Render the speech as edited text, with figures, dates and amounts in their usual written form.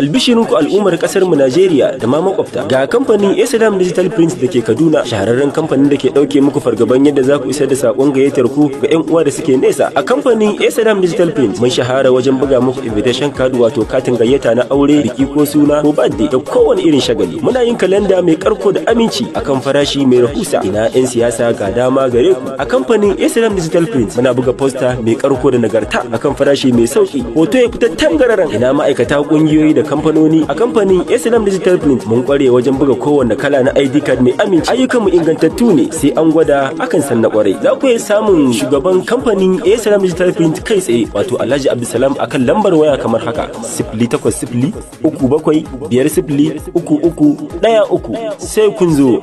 Albishirinku al'ummar kasar mu Najeriya da ma makwabta. Ga kamfanin Esadam Digital Print da ke Kaduna, shahararren kamfanin da ke dauke muku fargaban yadda za ku isar da sakon gayyatar ku ga 'yan uwa da suke nesa. A kamfanin Esadam Digital Print mun shahara wajen buga muku invitation card, wato katin gayyata na aure, biki ko suna ko birthday da kowane irin shagali. Muna yin kalanda mai karko da aminci akan farashi mai rahusa. Ina 'yan siyasa, ga dama gare ku. A kamfanin Esadam Digital Print muna buga poster mai karko da nagarta akan farashi mai sauki. Hoto ya fita tangararan. Ina ma'aikata, kungiyoyi da kamfanoni, a kamfanin Islam Digital Print mun kware wajen buga kowanne kala na ID card mai aminci. Ayyukanmu ingantattu ne, sai an gwada akan san na kwarai. Za ku iya samun shugaban kamfanin Islam Digital Print kai tsaye, wato Alhaji Abdulsalam, akan lambar waya kamar haka: 08037503313. Sai kun zo.